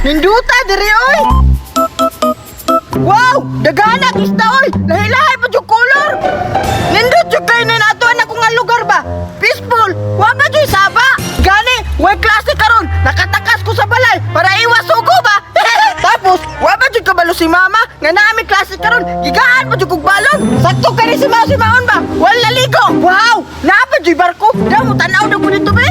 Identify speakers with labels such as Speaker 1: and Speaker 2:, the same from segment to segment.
Speaker 1: Ninduta diri oy. Wow, dagana isda oy. Lahi-lahi pa jud color. Nindot jud kay ni nato anak nga lugar ba? Peaceful. Wa ba jud saba? Gani, way klase karon. Nakatakas ko sa balay para iwas sugo ba? Tapos, wa ba jud kabalo si mama nga naa mi klase karon. Gigaan pa jud kog balon. Sakto kani si mama si maon ba? Wala ligo. Wow, naa pa jud barko. Daw mo tan-aw na ko dito be.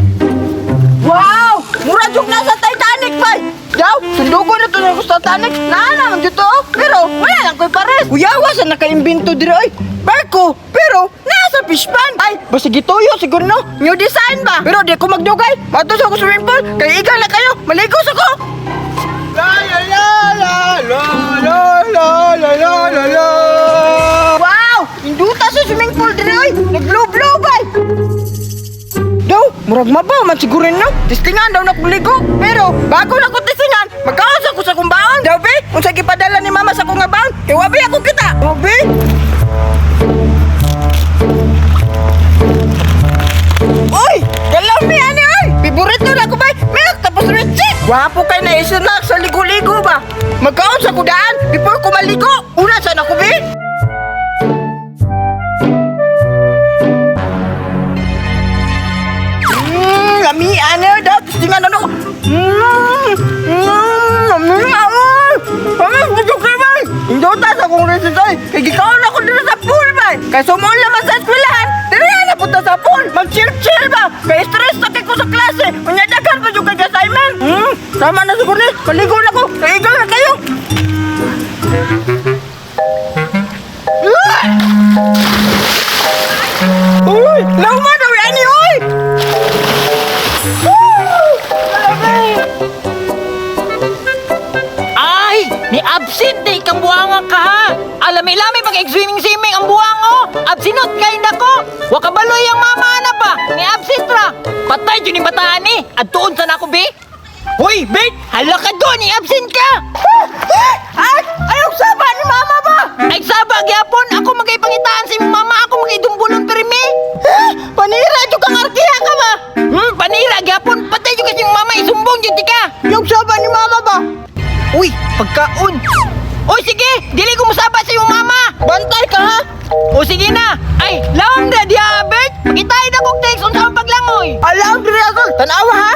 Speaker 1: Wow! Mura jud nasa Titanic bay. Daw, sundugo na to na sa Titanic. Naa naman jud to. Pero wala lang ko'y pares. Kuyawa sa naka-imbento diri oy. Barko, pero nasa fish pond. Ay, basta gituyo siguro no. New design ba? Pero di ko magdugay. Mato sa ko swimming pool. Kay igal na kayo. Maligo sa ko.
Speaker 2: La la la la la la la la la la la.
Speaker 1: Wow! Induta sa swimming pool diri oy. Nag-blow-blow bay. Daw, murag mabaw man siguro no. Testingan daw na kong ligo. Pero bago na ko testingan, magkaon sa ko sa kong baon. Daw be, unsa gipadala ni mama sa kong nga baon? Kay wa be ako kita. Daw be. Uy, kalami ani oy. Favorito na ko bay. Milk tapos ritsi. Gwapo kay na isinack sa ligo-ligo ba. Magkaon sa kudaan before ko maligo. Una sa na ko be. Lami ano daw testingan ano. Lami oy. Pamis busog kay bay. Indota sa akong recess oy. Kay gikaon ako dito sa pool bay. Kay sumuon naman sa eskwelahan. Diri na punta sa pool. Mag chill chill ba. Kay stress na kay ko sa klase. Unya daghan pa jud kay assignment. Tama na siguro ni. Maligo na ko. Kay ikaw na kayo. Uy, lama daw yan oy.
Speaker 3: Ay, ni absent di kang buwangan ka ha. Alami-lami pag swimming-swimming ang buwang oh. Absinot kay nako. Wa kabaloy ang mama na ba. Ni absent ra. Patay jud ni bataan ni. Adtuon sa nako be. Hoy, Bert, hala ka doon, ni absent ka.
Speaker 1: Ay, ayaw saba ni mama ba?
Speaker 3: Ay saba gyapon, ako magaypangitaan sa imong mama, ako magayidumbulon pirmi.
Speaker 1: Panira jud kang arkiha ka ba?
Speaker 3: Panira gyapon, patay jud kasi imong mama isumbong jud ti ka.
Speaker 1: Yung saba ni mama ba?
Speaker 3: Uy, pagkaon. Uy, sige, dili ko musaba sa imong mama.
Speaker 1: Bantay ka ha?
Speaker 3: O sige na. Ay, lawom na diha, Bert. Pakitahin na kong text unsa ang paglangoy.
Speaker 1: Alam diri ako. Tanawa ha?